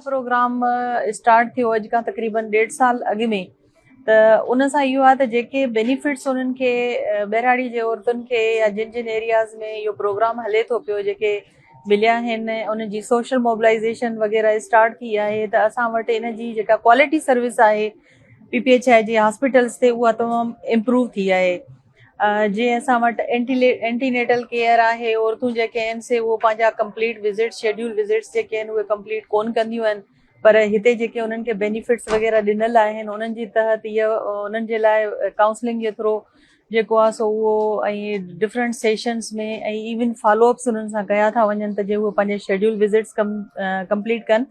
Programme start ٿيو اڄ کان تقريبن ڏيڍ سال اڳ ۾ ته ان سان اهو آهي ته جيڪي بينيفٽس انهن کي ٻهراڙي جي عورتن کي يا جن جن ايرياز ۾ اهو پروگرام هلي ٿو پيو جيڪي مليا آهن انهن جي سوشل موبلائيزيشن وغيره اسٽارٽ ٿي آهي ته اسان وٽ ان جي جيڪا ڪوالٽي سروس آهي پي پي ايڇ I جي هاسپيٽلس تي اها تمام امپروو ٿي آهي جيئن اسان وٽ اينٽي نيٽل ڪيئر آهي عورتون جيڪي آهن سي اهو پنهنجا ڪمپليٽ وزٽس شيڊيول وزٽس جيڪي آهن اهي ڪمپليٽ ڪون ڪنديون آهن پر هتي جيڪي انهن کي بينيفٽس وغيره ڏنل آهن انهن جي تحت اهي انهن جي لاء ڪائونسلنگ جي ٿرو جيڪو آهي سو اهو ۽ different sessions ۾ ۽ even follow ups انهن سان ڪيا ٿا وڃن ته جي اهي پنهنجا شيڊيول وزٽس ڪم ڪمپليٽ ڪن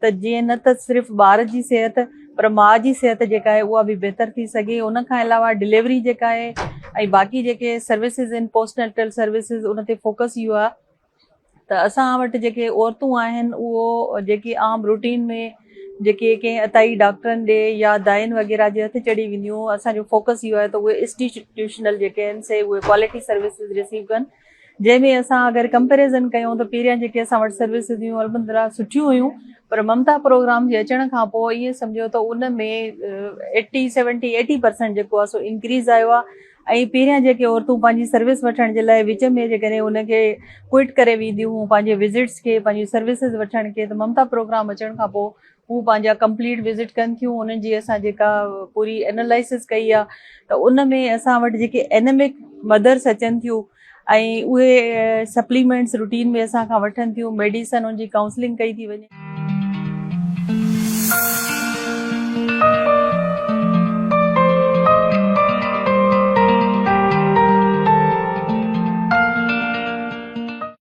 ته جيئن نه ته صرف ٻار جي صحت پر ماء جي صحت جيڪا آهي اها به بهتر ٿي سگهي ان کان علاوه ڊليوري جيڪا آهي ۽ باقي جيڪي سروسز آهن پوسٽ نيٽل سروسز ان تي فوڪس اهو آهي ته اسان وٽ جيڪي عورتون آهن اهو جيڪي عام روٽين ۾ جيڪي ڪنهن عطائي ڊاڪٽرن ڏي يا دائين وغيره جي هٿ چڙهي وينديون اسان جو فوڪس اهو آهي ته اهي انسٽيٽيوشنل جيڪي آهن سي اهي ڪوالٽي سروسز رسيو ڪن جنهن ۾ اسان اگر ڪمپيريزن ڪيون ته پهريان جيڪي اسان وٽ سروسز هيون الحمدلله سٺيون هيون پر ممتا پروگرام جي اچڻ کان پوء ائين سمجهو ته ان ۾ ايٽي سيونٽي ايٽي پرسنٽ جيڪو آهي سو انڪريز آيو آهي ۽ پهريان جيڪي عورتون پنهنجي سروس وٺڻ جي لاء وچ ۾ جيڪڏهن ان کي ڪوئٽ ڪري وينديون هيون پنهنجي وزٽس کي پنهنجي سروسز وٺڻ کي ته ممتا پروگرام اچڻ کان پوء هو پنهنجا ڪمپليٽ وزٽ ڪن ٿيون انهن جي اسان جيڪا پوري انالائسس ڪئي آهي ته ان ۾ اسان وٽ جيڪي اينمڪ مدرس اچن ٿيون ۽ اهي سپليمينٽس روٽين ۾ اسان کان وٺن ٿيون ميڊيسن ان جي ڪائونسلنگ ڪئي ٿي وڃي.